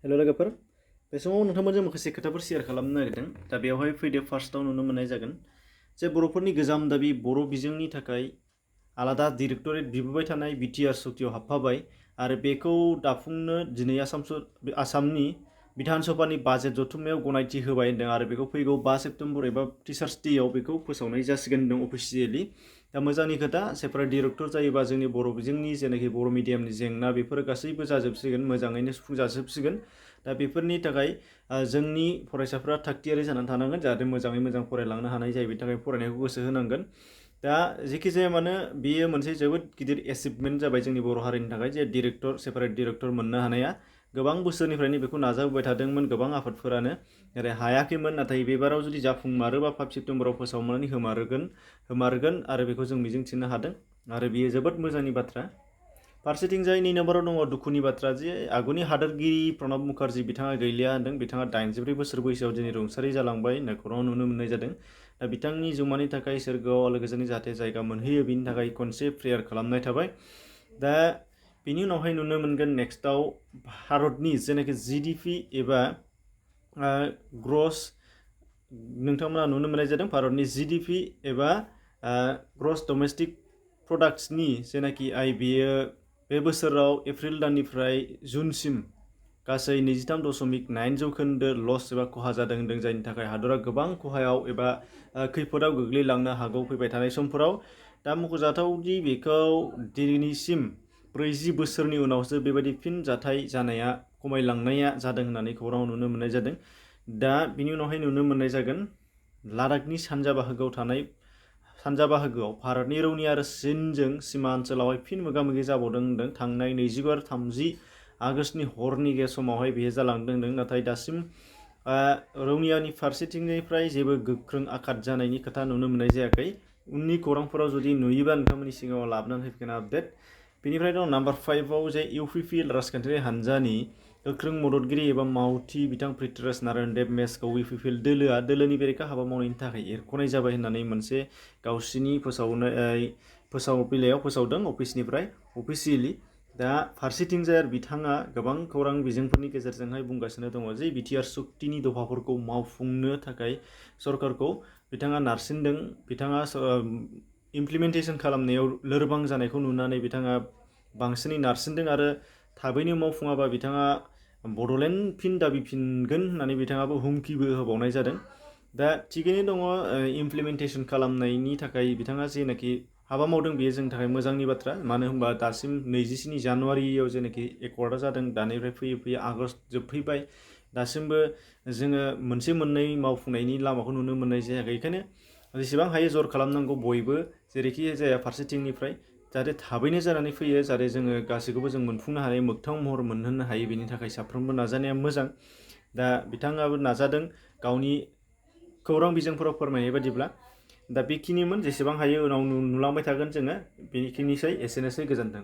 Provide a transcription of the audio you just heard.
हेल' लोगोफोर बे समाव नोंथांमोनजों माखासे खोथाफोर शेयार खालामनो नागिरदों दा बेवहाय फैदो फार्स्टआव नुनो मोननाय जागोन जे बर'फोरनि गोजाम दाबि बर' बिजोंनि थाखाय आलादा डिरेक्टरेट बिबोबाय थानाय बिटिआर सुक्तियाव हाबफाबाय आरो बेखौ दाफुंनो दिनै आसामनि बिधान सभानि बाजेट जथुम्मायाव गनायथि होबाय होनदों आरो बेखौ फैगौ 5 सेप्तेम्बर एबा टिचार्स डेआव बेखौ फोसावनाय जासिगोन होनदों अफिसियेलि दा मोजांनि खोथा सेपारेट डिरेक्टर जायोबा जोंनि बर' बिजोंनि जेनाखि बर' मिडियामनि जेंना बेफोरो गासैबो जाजोबसिगोन मोजाङैनो सुफुंजाजोबसिगोन दा बेफोरनि थाखाय जोंनि फरायसाफोरा थागथियारि जानानै थानांगोन जाहाथे मोजाङै मोजां फरायलांनो हानाय जायो बेनि थाखाय फरायनायखौ गोसो होनांगोन दा जेखि जाया मानो बेयो मोनसे जोबोद गिदिर एचिभमेन्ट जाबाय जोंनि बर' हारिनि थाखाय जे डिरेक्टर सेपारेट डिरेक्टर मोननो हानाया गोबां बोसोरनिफ्रायनो बेखौ नाजाबोबाय थादोंमोन गोबां आफादफोरानो नाथाय हायाखैमोन नाथाय बेबाराव जुदि जाफुंमारोबा 5 सेप्तेम्बराव फोसावनानै होमारगोन आरो बेखौ जों मिजिंथिनो हादों आरो बेयो जोबोद मोजांनि बाथ्रा फारसेथिंजाय 2 नम्बराव दङ दुखुनि बाथ्रा जे आगुनि हादोरगिरि प्रणब मुखार्जी बिथाङा गैलिया होनदों बिथाङा 84 बोसोर बैसोआव दिनै रुंसारि जालांबाय होनना खौराङाव नुनो मोननाय जादों दा बिथांनि जिउमानि थाखाय सोरगोआव आलो गोजोनै जाहाथे जायगा मोनहैयो बिनि थाखाय खनसे प्रेयार खालामनाय थाबाय दा बिनि उनावहाय नुनो मोनगोन नेक्स्टआव भारतनि जेनाखि जिडिपि एबा ग्रस नोंथांमोना नुनो मोननाय जादों भारतनि जिडिपि एबा ग्रस डमेस्टिक प्रडाक्ट्सनि जेनाखि बेयो बे बोसोराव एप्रिल दाननिफ्राय जुनसिम गासै 23.9 जौखोन्दो लस एबा खहा जादों होनदों जायनि थाखाय हादरा गोबां खहायाव एबा खैफोदाव गोग्लैलांनो हागौ फैबाय थानाय समफोराव दा मख'जाथावदि बेखौ दिनैसिम 40 बोसोरनि उनावसो बेबायदि फिन जाथाय जानाया खमायलांनाया जादों होननानै खौराङाव नुनो मोननाय जादों दा बिनि उनावहाय नुनो मोननाय जागोन लादाखनि सानजा बाहागोआव भारतनि रौनिया आरो चीनजों सिमा ओनसोलावहाय फिन मोगा-मोगि जाबावदों होनदों थांनाय 25 आरो 30 आगष्टनि हरनि समावहाय बेयो जालांदों होनदों नाथाय दासिम रौनियानि फारसेथिंनिफ्राय जेबो गोख्रों आघात जानायनि खोथा नुनो मोननाय जायाखै उननि खौरांफोराव जुदि नुयोबा नोंथांमोननि सिगाङाव लाबोनानै होफैगोन आपडेट बेनिफ्राय दं नाम्बार 5आव जे इउपिपि राजखान्थियारि हान्जानि गोख्रों मददगिरि एबा मावथि बिथां पृथ्वीराज नारायण देब मेसखौ इउपिपि दोलोनि बेरेखा हाबा मावनायनि थाखाय एरख'नाय जाबाय होननानै मोनसे गावसिनि बिलाइयाव फोसावदों अफिसनिफ्राय अफिसियेलि दा फारसेथिंजाय बिथाङा गोबां खौरां बिजोंफोरनि गेजेरजोंहाय बुंगासिनो दङ जे बिटिआर सुक्तिनि दफाफोरखौ मावफुंनो थाखाय सरकारखौ बिथाङा नारसिनदों बिथाङा इमप्लिमेन्टेसन खालामनायाव लोरबां जानायखौ नुनानै बिथाङा बांसिनै नारसिनदों आरो थाबैनो मावफुङाबा बिथाङा बड'लेण्ड फिन दाबिफिनगोन होननानै बिथाङाबो हुमखिबो होबावनाय जादों दा थिगैनो दङ इमप्लिमेन्टेसन खालामनायनि थाखाय बिथाङा जेनाखि हाबा मावदों बेयो जोंनि थाखाय मोजांनि बाथ्रा मानो होनबा दासिम 27 जानुवारियाव जेनाखि एकर्डआ जादों दानिफ्राय फैयै आगष्ट जोबफैबाय दासिमबो जोङो मोनसे मोननै मावफुंनायनि लामाखौ नुनो मोननाय जायाखै बेखायनो जेसेबां हायो जर खालामनांगौ बयबो जेरैखि जाया फारसेथिंनिफ्राय जाहाथे थाबैनो जानानै फैयो जाहाथे जोङो गासैखौबो जों मोनफुंनो हायो मोगथां महर मोनहोनो हायो बेनि थाखाय साफ्रोमबो नाजानाया मोजां दा बिथाङाबो नाजादों गावनि खौरां बिजोंफोराव फोरमायनाय बादिब्ला दा बेखिनिमोन जेसेबां हायो उनाव नुलांबाय थागोन जोङो बेखिनिसै एसेनोसै गोजोन्थों